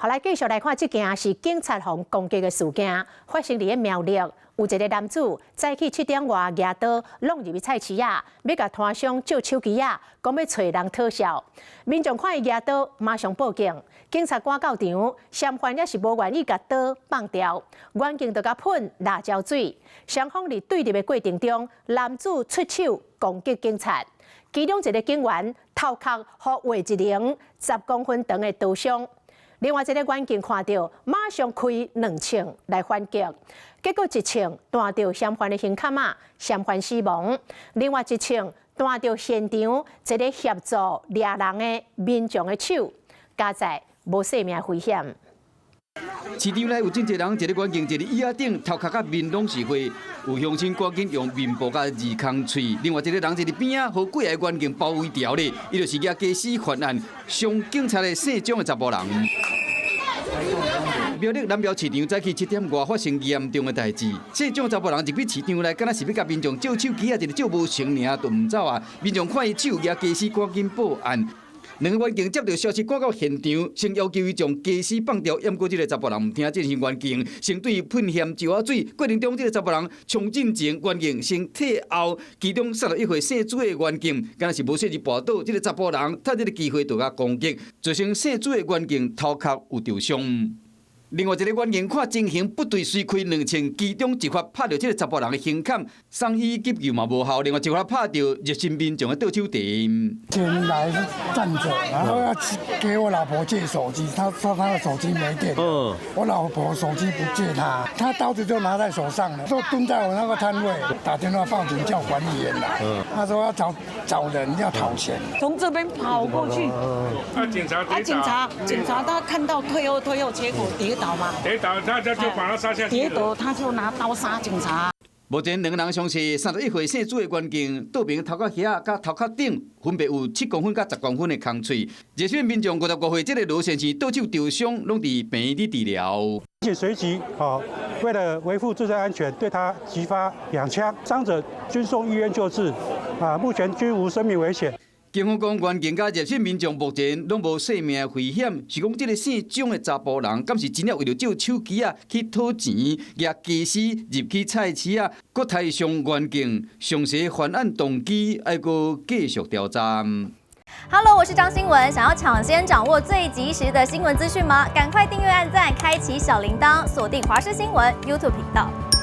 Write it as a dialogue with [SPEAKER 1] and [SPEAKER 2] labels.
[SPEAKER 1] 好，來繼續來看這件是警察予攻擊的事件，發生佇咧苗栗，有一个男子早起7點外舉刀挵入去菜市仔，欲共攤商借手機仔，講欲揣人討數。民眾看伊舉刀，馬上報警。警察趕到場，嫌犯猶是無願意共刀放掉，員警就共噴辣椒水。雙方佇對立的過程中，男子出手攻擊警察，其中一个警員頭殼予劃一輪10公分長的刀傷。另外一个員警看著，馬上開兩槍來反擊，結果一槍彈著嫌犯的胸坎仔，嫌犯死亡；另外一槍彈著現場一个協助掠人的民眾的手，佳哉無性命危險。
[SPEAKER 2] 市場內有真濟人，一个員警坐佇椅仔頂，頭殼佮面攏是血。有鄉親趕緊用棉布共二空喙。另外一个人坐佇邊仔，予幾个員警包圍牢咧，伊就是舉家私犯案，傷警察的姓蔣的查埔人。苗栗南寮市場早起7點外發生嚴重的代誌，姓蔣查埔人入去市場內，敢若是欲共民眾借手機仔，一个借無成爾就毋走啊！民眾看伊手舉家私，趕緊報案。兩个員警接著消息趕到現場，先要求伊將家私放掉，毋過這个查埔人毋聽，這時員警先對伊噴鹹椒仔水，過程中這个查埔人衝進前，員警先退後，其中31歲姓朱的員警，敢若是無細膩跋倒，這个查埔人趁這个機會就共攻擊，造成姓朱的員警頭殼有著傷。另外一个員警看情形不對，隨開兩槍，其中一發拍著這个查埔人的胸坎，送醫急救嘛無效，另外一發拍著熱心民眾的倒手脣。
[SPEAKER 3] 前來是站著，然後要給我老婆借手機，他說他的手機沒電。我老婆手機不借他，他刀子就拿在手上了，就蹲在我那個攤位，打電話報警叫管理員來。他說要找找人要討錢。
[SPEAKER 4] 從這邊跑過去。
[SPEAKER 5] 啊，警察
[SPEAKER 4] 啊，警察，警察他看到退後退後，結果跌倒嘛。
[SPEAKER 5] 跌倒，他就把他殺下去。
[SPEAKER 4] 跌倒，他就拿刀殺警察。
[SPEAKER 2] 目前兩个人傷勢，31歲姓朱的員警，倒爿頭殼遐佮頭殼頂分別有7公分佮10公分的空喙。熱心民眾55歲這个羅先生倒手受傷，攏佇病院裡治療。
[SPEAKER 6] 警隨即為了維護自身安全，對他擊發兩槍，傷者均送醫院救治，啊，目前均無生命危險。
[SPEAKER 2] 警方講，員警佮熱心民眾目前攏無性命危險，是講這个姓蔣的查埔人，敢是真正為著借手機仔去討錢，舉家私入去菜市仔，閣刣傷員警，詳細犯案動機愛閣繼續調查。
[SPEAKER 7] Hello，我是張新聞，想要搶先掌握最及時的新聞資訊嗎？趕快訂閱、按讚、開啟小鈴鐺，鎖定華視新聞 YouTube 頻道。